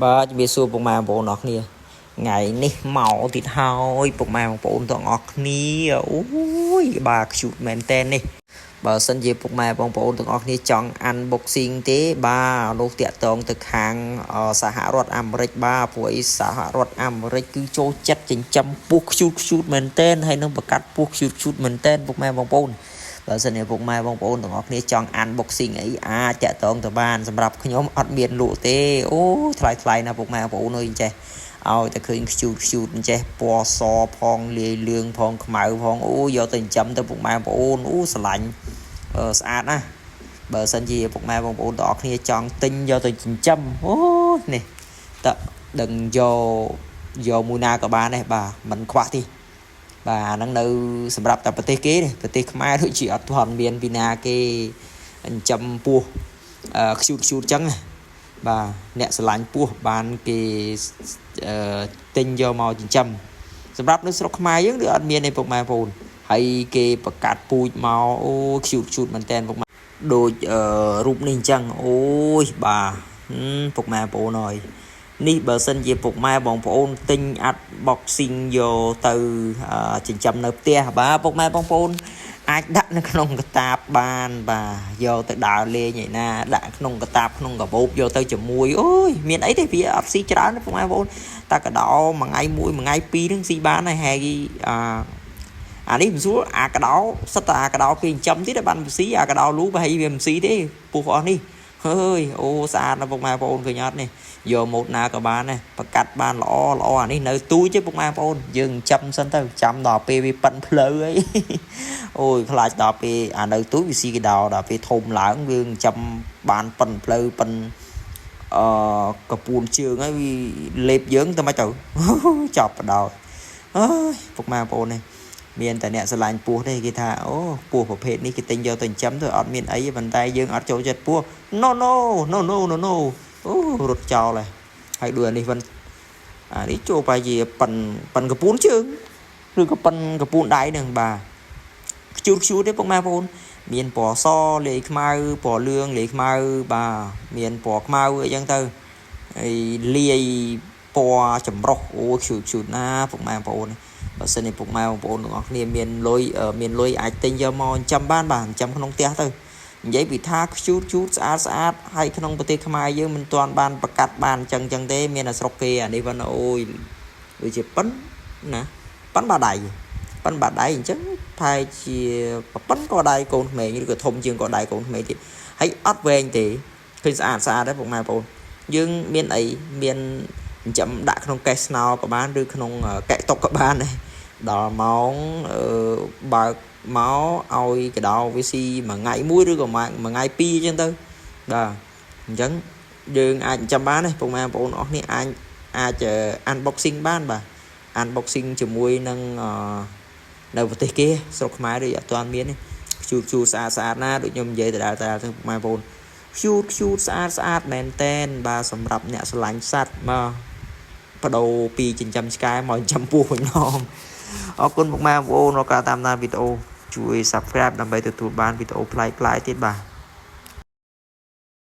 បាទជំរាបសួរពុកម៉ែបងប្អូនអរគ្នាថ្ងៃនេះមកទៀតហើយពុកម៉ែបងប្អូនទាំងអស់គ្នាអូយបាទ cute មែនតើនេះបើសិនជាពុកម៉ែបងប្អូនទាំងអស់គ្នាចង់ unboxing ទេបាទនោះតាក់ទងទៅខាងសហរដ្ឋអាមេរិកបាទព្រោះអីសហរដ្ឋអាមេរិកគឺចូលចិត្តចិញ្ចឹមពស់ cute cute មែនតើហើយនឹងបង្កាត់ពស់ cute cute មែនតើពុកម៉ែបងប្អូនបើសិនជាពុកម៉ែបងប្អូនទាំងអស់គ្នាចង់ unboxing អីអាចតាក់ទងទៅបានសម្រាប់ខ្ញុំអត់មានលក់ទេអូថ្លៃថ្លៃណាស់ពុកម៉ែបងប្អូនអើយចេះឲ្យតែឃើញ cute cute អញ្ចេះពណ៌សផងលាយលឿងផងខ្មៅផងអូយកទៅចិញ្ចឹមទៅពុកម៉ែបងប្អូនអូស្រឡាញ់ស្អាតណាស់បើសិនជាពុកម៉ែបងប្អូនទាំងអស់គ្នាចង់ទិញយកទៅចិញ្ចឹមអូនេះតដឹងយកយកមួយណាក៏បានដែរបាទមិនខ្វះទេបាទអាហ្នឹងនៅសម្រាប់តែប្រទេសគេទេប្រទេសខ្មែរដូចជាអត់ទាន់មានពីណាគេចិញ្ចឹមពស់ cute cute ចឹងបាទអ្នកស្រឡាញ់ពស់បានគេទិញយកមកចិញ្ចឹមសម្រាប់នៅស្រុកខ្មែរយើងដូចអត់មានទេពុកម៉ែបងប្អូនហើយគេប្រកាសពូជមកអូ cute cute មែនតើពុកម៉ែដូចរូបនេះអញ្ចឹងអូយបាទពុកម៉ែបងប្អូនអើយនេះបើសិនជាពុកម៉ែបងប្អូនទិញ unboxing យកទៅចិញ្ចឹមនៅផ្ទះបាទពុកម៉ែបងប្អូនអាចដាក់នៅក្នុងកតាបបានបាទយកទៅដើរលេងឯណាដាក់ក្នុងកតាបក្នុងកាបូបយកទៅជាមួយអូយមានអីទេវាអត់ស៊ីច្រើនទេពុកម៉ែបងប្អូនតែកដោមួយថ្ងៃមួយមួយថ្ងៃពីរហ្នឹងស៊ីបានហើយហែកអាអានេះមិនស្រួលអាកដោសិតតែអាកដោគេចិញ្ចឹមទៀតបានស៊ីអាកដោលូប្រហែលវាមិនស៊ីទេពុះអស់នេះហើយអូស្អាតណាស់ពុកម៉ែបងប្អូនឃើញអត់នេះយកម៉ូតណាក៏បានដែរប្រកាត់បានល្អល្អអានេះនៅទូចទេពុកម៉ែបងប្អូនយើងចាំសិនទៅចាំដល់ពេលវាប៉ិនផ្លូវអីអូយខ្លាចដល់ពេលអានៅទូចវាស៊ីកដោដល់ពេលធំឡើងយើងចាំបានប៉ិនផ្លូវប៉ិនអឺកពួនជើងហើយវាលេបយើងទៅមិនទៅចប់បដោយអើយពុកម៉ែបងប្អូននេះមានតែអ្នកស្រឡាញ់ពស់ទេគេថាអូពស់ប្រភេទនេះគេទិញយកទៅចិញ្ចឹមទៅអត់មានអីប៉ុន្តែយើងអត់ចូលចិត្តពស់ no no no no no no អូរត់ចោលហើយហើយដូចអានេះវិញអានេះចូលបែរជាប៉ិនប៉ិនកពួនជើងឬក៏ប៉ិនកពួនដៃនឹងបាទ cute cute ទេពុកម៉ែបងប្អូនមានពណ៌សលាយខ្មៅពណ៌លឿងលាយខ្មៅបាទមានពណ៌ខ្មៅអីចឹងទៅហើយលាយពណ៌ចម្រុះអូ cute cute ណាពុកម៉ែបងប្អូនបើសិនជាពុកម៉ែបងប្អូនទាំងអស់គ្នាមានលុយមានលុយអាចទិញយកមកចិញ្ចឹមបានបាទចិញ្ចឹមក្នុងផ្ទះទៅនិយាយពីថា cute cute ស្អាតស្អាតហើយក្នុងប្រទេសខ្មែរយើងមិនទាន់បានប្រកាសបានចឹងចឹងទេមានតែស្រុកគេអានេះវិញអូយដូចជាប៉ិនណាប៉ិនបាដៃប៉ិនបាដៃអញ្ចឹងប្រហែលជាប៉ិនក៏ដៃកូនក្មេងឬក៏ធំជាងក៏ដៃកូនក្មេងទៀតហើយអត់វែងទេឃើញស្អាតស្អាតដែរពុកម៉ែបងប្អូនយើងមានអីមានចិញ្ចឹមដាក់ក្នុងកេសស្នោក៏បានឬក្នុងកែតុកក៏បានដែរដល់ម៉ោងបើកមកឲ្យកដោវាស៊ីមួយថ្ងៃមួយឬក៏មួយថ្ងៃពីរអញ្ចឹងទៅបាទអញ្ចឹងយើងអាចចាំបានទេពុកម៉ែបងប្អូនអស់គ្នាអាចអាច unboxing បានបាទ unboxing ជាមួយនឹងនៅប្រទេសគេស្រុកខ្មែរដូចអត់ទាន់មានទេ cute cute ស្អាតស្អាតណាដូចខ្ញុំនិយាយដដែលៗទៅពុកម៉ែបងប្អូន cute cute ស្អាតស្អាតមែនតែនបាទសម្រាប់អ្នកស្រឡាញ់សត្វមកបដូរពីចិញ្ចឹមឆ្កែមកចិញ្ចឹមពស់វិញម្ដងអរគុណពុកម៉ែបងប្អូនរាល់ការតាមដានវីដេអូជួយ Subscribe ដើម្បីទទួលបានវីដេអូប្លែកៗទៀតបាទ។